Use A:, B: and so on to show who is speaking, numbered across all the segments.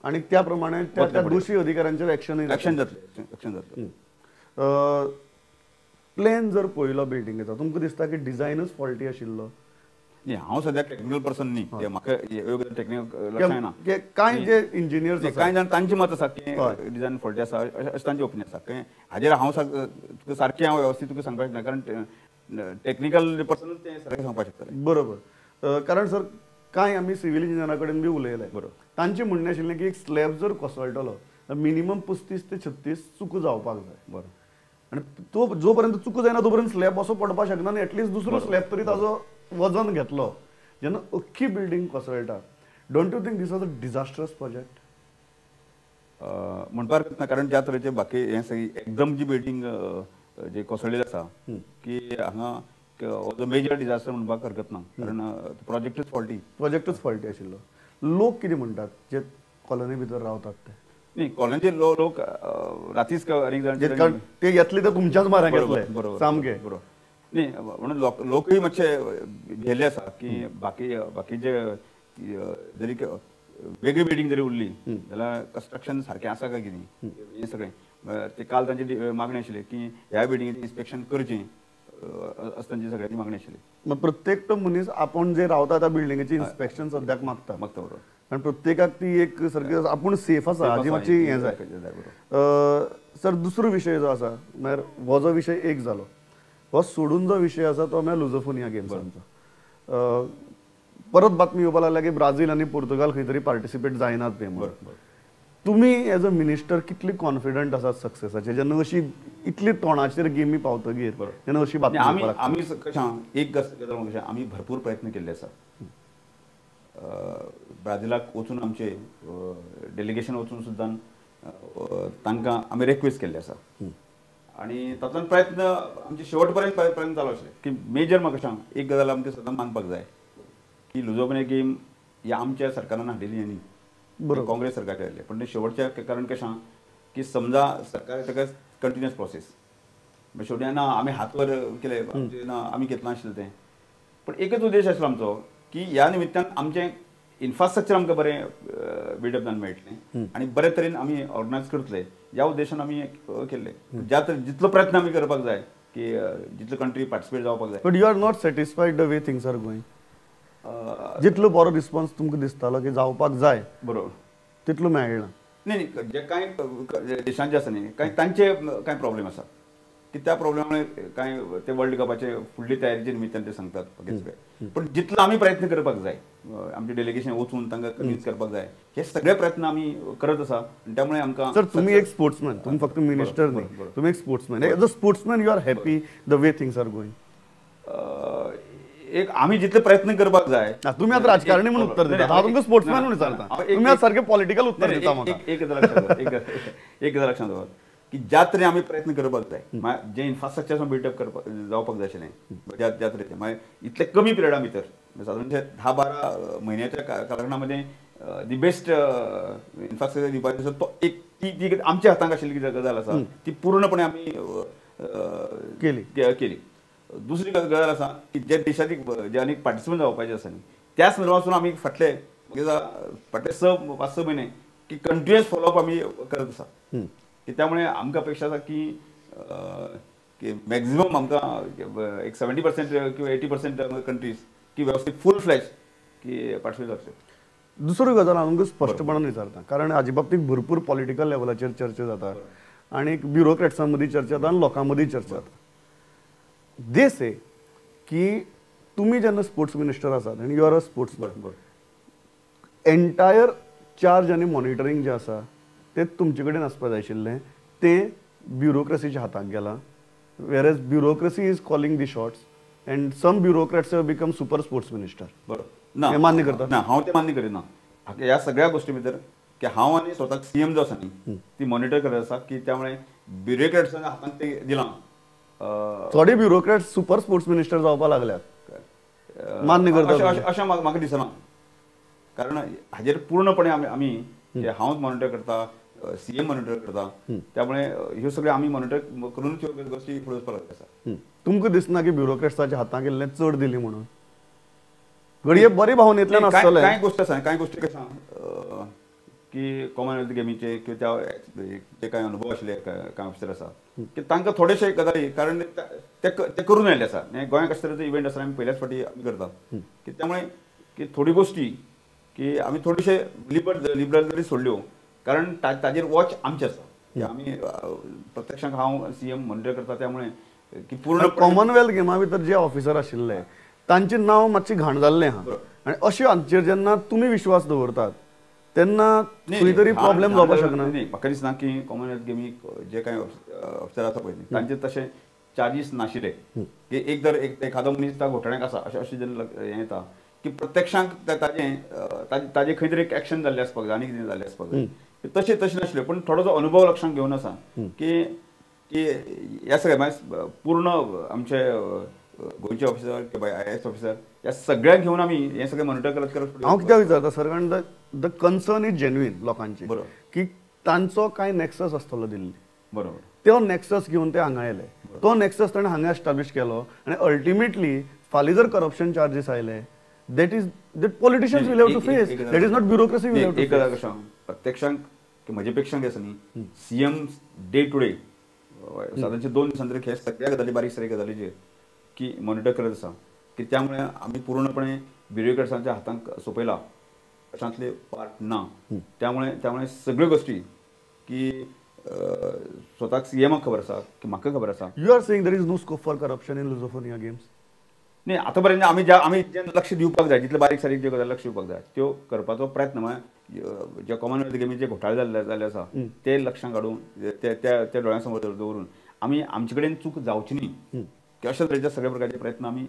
A: आणि त्या प्रमाणे त्या दोषी अधिकाऱ्यांचेर एक्शन
B: एक्शन जातलें, एक्शन जातलें.
A: प्लॅन जर पळयलो बिल्डिंगेचो तुमकां दिसता की डिझायनूच फॉल्टी आशिल्लो?
B: न्ही, हांव सद्याक टेक्निकल पर्सन न्ही, म्हाका टेक्निकल लक्षां येना.
A: कांय जे इंजिनियर्स
B: कांय जाण तांचें मत आसा की डिझायन फॉल्टी आसा अशें तांचें ओपिनियन आसा. हाजेर हांव तुका सारकें हांव वेवस्थीत तुका सांगपाक शकना, कारण टेक्निकल पर्सनूच तें सारकें सांगपाक शकतलें.
A: बरोबर, कारण सर कांय आमी सिवील इंजिनियरा कडेन बी उलयले,
B: बरोबर,
A: तांचें म्हणणें आशिल्लें की एक स्लॅब जर कोसळटलो मिनिमम 35 ते 36 चुको जावपाक जाय.
B: बरोबर,
A: आनी तो जो पर्यंत चुको जायना तो पर्यंत स्लॅब असो पडपाक शकना आनी एटलिस्ट दुसरो स्लॅब तरी ताजो वजन घेतलो जेन्ना अख्खी बिल्डींग कोसळटा. Don't you think this was a disastrous project?
B: म्हणपाक हरकत ना, कारण ज्या तरेचे बाकी हें सगळी एकदम जी बिल्डींग जे कोसळलेली आसा की हांगा हो मेजर डिझास्टर म्हणपाक हरकत ना, कारण प्रोजेक्टूच फॉल्टी,
A: प्रोजेक्टूच फॉल्टी आशिल्लो. लोक कितें म्हणटात जे कॉलनी भितर रावतात ते?
B: न्ही, कॉलनीचे लोक रातीच अनेक जाण
A: ते येतले तर तुमच्याच माऱ्याक येतले.
B: बरोबर,
A: सामके
B: बरोबर. न्ही, म्हणून लोकूय मातशे भियेल्ले आसा की बाकी बाकीचे जरी वेगळी बिल्डींग जरी उरली जाल्यार कन्स्ट्रक्शन सारकें आसा काय कितें हें सगळें. ते काल तांची मागणी आशिल्ली की ह्या बिल्डिंगेचें इन्स्पेक्शन करचें अशें तांची सगळ्यांची मागणी आशिल्ली.
A: प्रत्येक मनीस आपूण जे रावता त्या बिल्डिंगेचें इन्स्पेक्शन सद्याक मागता,
B: मागता. बरोबर,
A: कारण प्रत्येकाक ती एक सारकी आपूण सेफ आसा हाजी मातशी हें जाय. सर दुसरो विशय जो आसा म्हळ्यार हो जो विशय एक जालो, हो सोडून जो विशय आसा तो म्हळ्यार लुजोफोनिया गेम्सांचो. परत बातमी येवपाक लागल्या की ब्राझील आनी पुर्तुगाल खंय तरी पार्टिसिपेट जायनात ते म्हणून. तुमी एज अ मिनिस्टर कितली कॉन्फिडंट आसात सक्सेसाचे जेन्ना अशी इतली तोंडाचेर गेमी पावतगीर तेन्ना अशी बातमी?
B: आमी आमी कशें एक गजाल कशें आमी भरपूर प्रयत्न केल्ले आसा. ब्राझिलाक वचून आमचे डेलिगेशन वचून सुद्दां तांकां आमी रिक्वेस्ट केल्ले आसा आनी तातूंत प्रयत्न आमचे शेवट पर्यंत प्रयत्न चालू आशिल्ले की मेजर म्हाका सांग एक गजाल आमकां सदां मानपाक जाय की लुजोफोनिया गेम ही आमच्या सरकारान हाडिल्ली न्ही,
A: बरोबर,
B: काँग्रेस सरकार हाडले, पण ते शेवटच्या कारण कशें की समजा सरकार ताका कंटिन्युअस प्रोसेस शेवटी ना आमी हात वर केले ना आमी घेतलां आशिल्लें तें, पण एकच उद्देश आशिल्लो आमचो की ह्या निमित्तान आमचें इन्फ्रास्ट्रक्चर आमकां बरें बिल्डअप जावन मेळटलें आनी बरे तरेन आमी ऑर्गनायज करतले ह्या उद्देशान आमी केल्लें. ज्या तरेन जितलो प्रयत्न आमी करपाक जाय की जितलो कंट्री पार्टिसिपेट जावपाक जाय.
A: But you are not satisfied the way things are going? जितलो बरो रिस्पॉन्स तुमकां दिसतालो की जावपाक जाय,
B: बरोबर,
A: तितलो मेळना?
B: न्ही न्ही, जे कांय देशांचे आसा न्ही कांय तांचे कांय प्रॉब्लेम आसा की त्या प्रॉब्लेमामुळे कांय ते वर्ल्ड कपाचे फुडली तयारीचे निमित्तान ते सांगतात सगळे. पण जितलो आमी प्रयत्न करपाक जाय आमचे डेलिगेशन वचून तांकां कन्विन्स करपाक जाय हे सगळे प्रयत्न आमी करत आसा. त्यामुळे आमकां
A: सर तुम्ही एक स्पोर्ट्समॅन, तुम्ही फक्त मिनिस्टर न्ही, तुम्ही एक sportsman, as a sportsman you are happy the way things are going?
B: एक आमी जितले प्रयत्न करपाक जाय.
A: तुम्ही आता राजकारणी म्हणून उत्तर दिता, हांव तुमकां स्पोर्ट्समॅन म्हणून विचारता, तुम्ही आज सारखे पॉलिटिकल उत्तर दिता म्हाका.
B: एक गजाल लक्षात दवर की ज्या तरेन आमी प्रयत्न करपाक जाय जे इन्फ्रास्ट्रक्चर बिल्डअप करपाक जावपाक जाय आशिल्लें ज्या ज्या तरेचें मागीर इतले कमी पिरियडा भितर सादारण 10-12 म्हयन्याच्या कालखंडामध्ये the best infrastructure दिवपाचें तो एक ती आमच्या हातांत आशिल्ली गजाल आसा ती पूर्णपणे आमी
A: केली
B: केली. दुसरी गजाल आसा की जे देशाची जे आनीक पार्टिसिपंट जावपाचे आसा न्ही त्या संदर्भासून आमी फाटले फाटले 5-6 म्हयने की कंटिन्युअस फॉलोअप आमी करत आसा की त्यामुळे आमकां अपेक्षा आसा की मॅक्झिमम आमकां एक 70% किंवा 80% कंट्रीज की व्यवस्थीत फूल फ्लॅश की पार्टिसिपेट जातले.
A: दुसरी गजाल हांव तुमकां स्पश्टपणान विचारता, कारण हाजे बाबतींत भरपूर पॉलिटिकल लेवलाचेर चर्चा जाता आनी ब्युरोक्रॅट्सां मदीं चर्चा जाता आनी लोकां मदीं चर्चा जाता. दे से की तुम्ही जेन्ना स्पोर्ट्स मिनिस्टर आसात आनी you are a sportsman, entire charge आनी मॉनिटरींग जें आसा तें तुमचे कडेन आसपाक जाय आशिल्लें, तें ब्युरोक्रसीच्या हाताक गेलां. Whereas bureaucracy is calling the shots and some bureaucrats have become super sports minister.
B: बरोबर ना,
A: मान्य करता
B: ना? हांव तें मान्य करिना ह्या सगळ्या गोश्टी भितर की हांव आनी स्वताक सीएम जो आसा न्ही ती मॉनिटर करत आसा की त्यामुळे ब्युरोक्रॅट्सांच्या हातान तें दिलां.
A: थोडे ब्युरोक्रॅट सुपर स्पोर्ट्स मिनिस्टर जावपाक लागल्यात, मान्य करता
B: अशें म्हाका दिसना, कारण हाजेर पूर्णपणे आमी हांवच मॉनिटर करता, सीएम मॉनिटर करता, त्यामुळे ह्यो सगळे आमी मॉनिटर करूनच ह्यो गोश्टी फुडें वचपाक लागले आसा.
A: तुमकां दिसना की ब्युरोक्रॅट्साच्या हातांत गेल्लें चड दिली म्हणून? घडये बरे भावनेंतल्यान आसतलें.
B: कांय गोश्टी आसा, कांय गोश्टी कशें की कॉमनवेल्थ गेमीचे किंवा त्या जे कांय अनुभव आशिल्ले कांय ऑफिसर आसा की तांकां थोडेशे गजाली कारण ते करून आयिल्ले आसा. गोंयांत कशे तरेचो इव्हेंट आसा आमी पयल्याच फावटी आमी करता की त्यामुळे की थोडी गोश्टी की आमी थोडेशे लिबरल जरी सोडल्यो कारण ताजेर वॉच आमचे आसा की आमी प्रत्यक्षांत हांव सीएम मॉनिटर करता त्यामुळे की पूर्ण
A: कॉमनवेल्थ गेमा भितर जे ऑफिसर आशिल्ले तांचें नांव मातशें घाण जाल्लें आहा आनी अशें हांचेर जेन्ना तुमी विश्वास दवरतात तेन्ना खंय तरी प्रॉब्लेम जावपाक शकना.
B: म्हाका दिसना की कॉमनवेल्थ गेमीक जे कांय ऑफिसर आसा पळय तांचे तशे चार्जीस नाशिल्ले की एक जर एखादो मनीस त्या घोटाळ्याक आसा अशें अशें जेन्ना हें येता की प्रत्यक्षांत ताजें ताजें खंय तरी एक एक्शन जाल्लें आसपाक जाय आनी कितें जाल्लें आसपाक जाय तशें तशें नाशिल्लें. पूण थोडोसो अनुभव लक्षांत घेवन आसा की की ह्या सगळ्या मागीर पूर्ण आमचे गोंयचे ऑफिसर किंवा आयएएस ऑफिसर ह्या सगळ्यांक घेवन आमी हें सगळें मॉनिटर करत करत.
A: हांव कित्याक विचारता सर, कारण the concern is genuine लोकांची की तांचो कांय नॅक्सस आसतलो दिल्ली,
B: बरोबर,
A: तो नॅक्सस घेवन ते हांगा आयले, तो नॅक्सस ताणें हांगा एस्टाब्लिश केलो आनी अल्टिमेटली फाल्यां जर करप्शन चार्जीस आयले that is that politicians will have to face, that is not bureaucracy will have to face.
B: प्रत्यक्षांत की म्हजे पेक्षा आसा न्ही सीएम डे टू डे सादारणशे 2 दिसांत हे सगळ्या गजाली बारीक सारीक गजालीचेर की मॉनिटर करत आसा की त्यामुळे आमी पूर्णपणे ब्युरोक्रेट्सांच्या हातांक सोंपयला अशांतले पार्ट ना. त्यामुळे त्यामुळे सगळ्यो गोश्टी की स्वताक सीएमाक खबर आसा की म्हाका खबर आसा.
A: You are saying there is no scope for corruption in Lusofonia games?
B: न्ही आतां पर्यंत आमी ज्या आमी जे लक्ष दिवपाक जाय जितले बारीक सारीक ज्यो गजाली लक्ष दिवपाक जाय त्यो करपाचो प्रयत्न म्हळ्यार जे कॉमनवेल्थ गेमीचे घोटाळे जाल्ले जाल्ले आसा ते लक्षांत काडून ते त्या दोळ्यां समोर दवरून आमी आमचे कडेन चूक जावची न्ही की अशा तरेचे सगळे प्रकारचे प्रयत्न आमी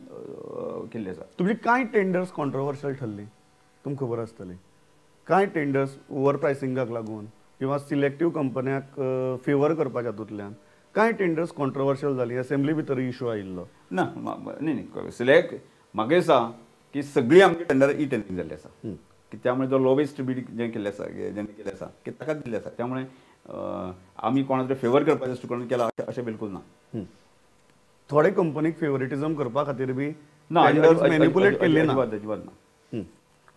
B: केल्ले आसा.
A: तुमची कांय टेंडर्स कॉन्ट्रोवर्शियल ठरली तुमकां खबर आसतली, कांय टेंडर्स ओवर प्रायसिंगाक लागून किंवा सिलेक्टीव कंपन्याक फेवर करपाच्या हातूंतल्यान कांय टेंडर्स कॉन्ट्रोवर्शियल जाली, असेंब्ली भितर इशू आयिल्लो
B: ना. न्ही न्ही सिलेक्ट म्हाका दिसता की सगळी आमची टेंडर ई टेंडरींग जाल्ली आसा की त्यामुळे जो लोवेस्ट बीड जें केल्लें आसा जेणे केल्लें आसा की ताकाच दिल्लें आसा. त्यामुळे आमी कोणा तरी फेवर करपाचें दृश्टिकोण केला अशें बिलकूल ना.
A: थोडे कंपनीक फेवरेटिझम करपा खातीर बी मॅनिपुलेट केल्ले ना,
B: अजिबात ना.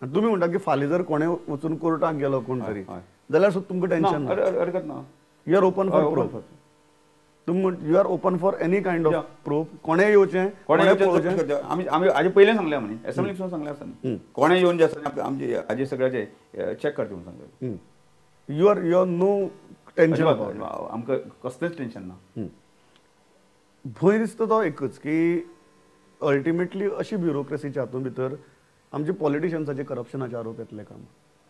A: तुमी म्हणटा की फाल्यां जर कोणें वचून कोर्टाक गेलो कोण तरी जाल्यार सुद्दां तुमकां टेन्शन ना,
B: हरकत ना.
A: You are open for proof, तुमी you are open for any kind of proof. कोणें येवचें
B: कोणें पळोवचें आमी आमी हाजे पयलें सांगलें न्ही एसेंब्लीक सुद्दां सांगलें आसा न्ही कोणें येवन जें आसा आमचे हाजे सगळ्याचे चॅक करचें म्हणून सांगलें.
A: You are you are no tension,
B: आमकां कसलेंच टेन्शन ना.
A: भंय दिसता तो एकच की अल्टिमेटली अशी ब्युरोक्रेसीच्या हातूंत भितर आमचे पॉलिटिशियन्साचे करप्शनाचे आरोप येतले काम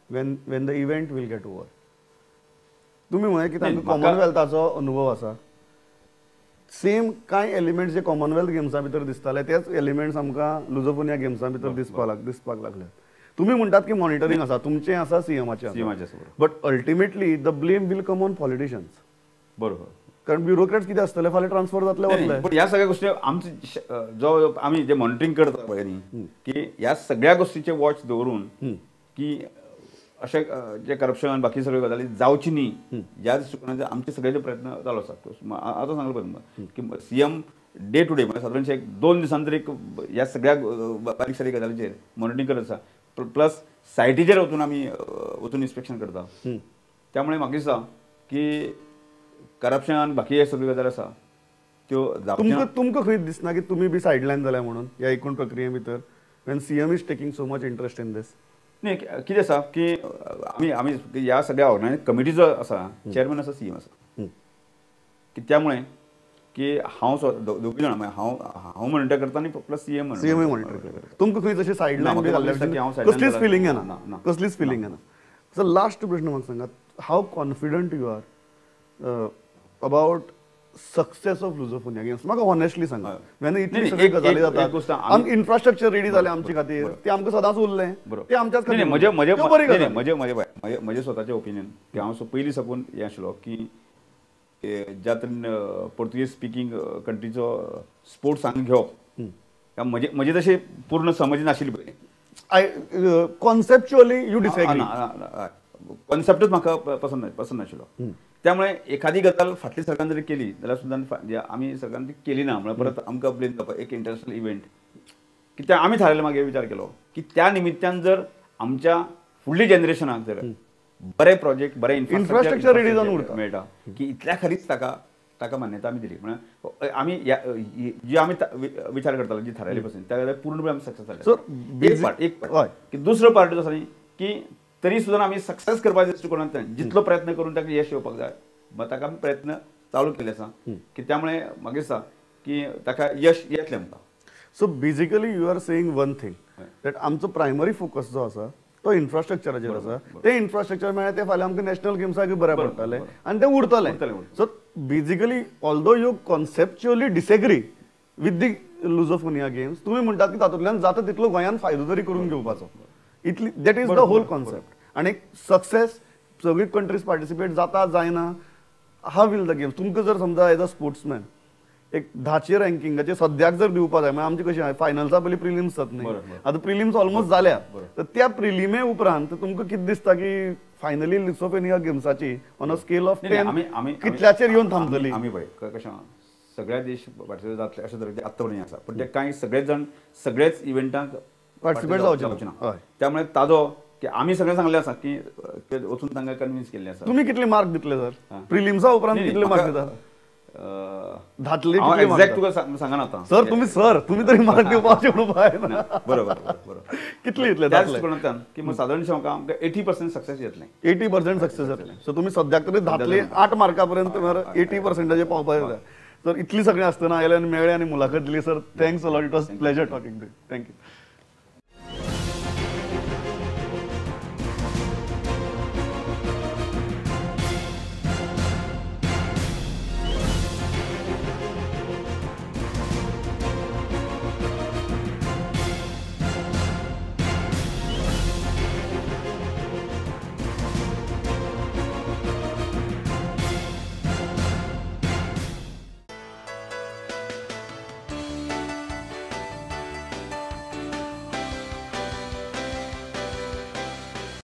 A: when when the event will get over. तुमी म्हळें की तांकां कॉमनवेल्थाचो अनुभव आसा, सेम कांय एलिमेंट्स जे कॉमनवेल्थ गेम्सां भितर दिसताले तेच एलिमेंट्स आमकां लुजोफोनिया गेम्सां भितर दिसपाक लागले. तुमी म्हणटात की मॉनिटरींग आसा, तुमचें आसा, सीएमाचें आसा, but ultimately the blame will come on politicians.
B: बरोबर,
A: कारण ब्युरोक्रेट्स कितें आसतले फाल्यां ट्रान्सफर जातले वतले.
B: पण ह्या सगळ्या गोष्टी आमचे जो आमी जे मॉनिटरींग करता पळय न्ही की ह्या सगळ्या गोष्टीचे वॉच दवरून की अशें जे करप्शन बाकी सगळ्यो गजाली जावची न्ही ह्या दृश्टिकोनाचे आमचे सगळे प्रयत्न चालू आसात. आतां सांगलो पळय की सीएम डे टू डे म्हणजे सादारणशे 1-2 दिसांत तरी ह्या सगळ्या बारीक सारीक गजालीचेर मॉनिटरींग करत आसा. प्लस सायटीचेर वचून आमी वचून इन्स्पेक्शन करता. त्यामुळे म्हाका दिसता की करप्शन बाकी हे सगळ्यो गजाली आसा त्यो
A: तुमकां खंय दिसना की तुमी बी सायडलायन जाल्या म्हणून ह्या एकूण प्रक्रिये भितर when CM is taking so much interest in this?
B: न्ही कितें आसा की आमी आमी ह्या सगळ्या ऑर्गनायज कमिटीचो आसा चेअरमॅन आसा सीएम आसा की त्यामुळे की हांव दोगी जाणां म्हळ्यार हांव हांव मॉनिटर करता आनी प्लस सीएम
A: मॉनिटर करता. तुमकां खंय तशें सायडलायन बी जाल्लें कसलीच फिलींग येना, कसलीच फिलींग येना. सो लास्ट प्रश्न म्हाका सांगात, how confident you are about success of Lusofonia games? म्हाका ऑनेस्टली सांगा, when इतली सगळी गजाली जातात, आमकां इन्फ्रास्ट्रक्चर रेडी जालें आमचे खातीर, तें आमकां सदांच उरलें, तें आमच्याच खातीर.
B: म्हजें म्हजें म्हजें म्हजें स्वताचें ओपिनियन की हांव पयलीं साकून हें आशिल्लो की ज्या तरेन पोर्तुगीज स्पिकींग कंट्रीचो स्पोर्ट्स हांगा घेवप म्हजे म्हजे तशें पूर्ण समज नाशिल्ली पयलीं.
A: I conceptually you disagree?
B: कॉन्सेप्टूच म्हाका पसंत नाशिल्लो. त्यामुळे एखादी गजाल फाटली सरकारान जरी केली जाल्यार सुद्दां आमी सरकारान ती केली ना म्हळ्यार परत आमकां ब्लेम जावपा एक इंटरनॅशनल इव्हेंट की त्या आमी थारायलें मागीर विचार केलो की त्या निमित्तान जर आमच्या फुडल्या जनरेशनाक जर बरे प्रोजेक्ट बरे
A: इन्फ्रास्ट्रक्चर रेडी जावन उरता
B: मेळटा की इतल्या खरीच ताका ताका मान्यता आमी दिली. म्हणल्यार आमी जी आमी विचार करताले जी थारायली पसून त्या खातीर पूर्णपणे आमी सक्सेस जाले. एक पार्ट एक पार्ट की दुसरो पार्ट जो आसा न्ही की तरी सुद्दां आमी सक्सेस करपाच्या दृश्टिकोनांतल्यान जितलो प्रयत्न करून ताका यश येवपाक जाय ताका आमी प्रयत्न चालू केले आसा की त्यामुळे म्हाका दिसता की ताका यश येतलें आमकां.
A: So basically you are saying one thing that आमचो प्रायमरी फोकस जो आसा तो इन्फ्रास्ट्रक्चराचेर आसा. ते इन्फ्रास्ट्रक्चर मेळ्ळें ते फाल्यां आमकां नॅशनल गेम्साक बरें पडटलें आनी तें उरतलें. So basically although you conceptually disagree with the Lusofonia games, तुमी म्हणटात की तातूंतल्यान जाता तितलो गोंयान फायदो तरी करून घेवपाचो, इतली that is the whole concept. आनी सक्सेस सगळी कंट्रीज पार्टिसिपेट जाता जायना, how will the games तुमकां जर समजा एज अ स्पोर्ट्समॅन एक 10 रँकिंगाचे सद्याक जर दिवपा जाय, म्हळ्यार आमची कशी फायनल्सा पयलीं प्रिलिम्स जाता न्ही, आतां प्रिलिम्स ऑलमोस्ट जाल्या, तर त्या प्रिलिमे उपरांत तुमकां कितें दिसता की फायनली लुसोफोनिया गेम्साची ऑन अ स्केल ऑफ 10 कितल्याचेर येवन थांबतली?
B: आमी पळय कशें सगळ्या देश पार्टिसिपेट जातले अशें तरेचे आत्तां पर्यंत आसा, पण ते कांय सगळेच जाण सगळेच इव्हेंटाक
A: पार्टिसिपेट जावचे ना,
B: त्यामुळे ताजो की आमी सगळें सांगलें आसा की वचून तांकां कन्विन्स केल्लें आसा.
A: तुमी कितले मार्क दितले सर प्रिलिम्सा उपरांत? कितले मार्क दिता? धातले
B: एक्झॅक्ट तुका सांगना आतां
A: सर, तुम्ही सर तुम्ही तरी मार्क दिवपाचे म्हणून पाय ना.
B: बरोबर बरोबर.
A: कितले येतले
B: त्याच दृश्टिकोनांतल्यान की मग सादारण म्हाका आमकां 80% सक्सेस येतलें.
A: 80% सक्सेस जातलें. सो तुमी सद्याक तरी धातले 8 मार्का पर्यंत 80% पावपाक जाय. सर इतली सगळें आसतना आयले आनी मेळ्ळे आनी मुलाखत दिली sir, thanks a lot, it was pleasure talking to you. Thank you.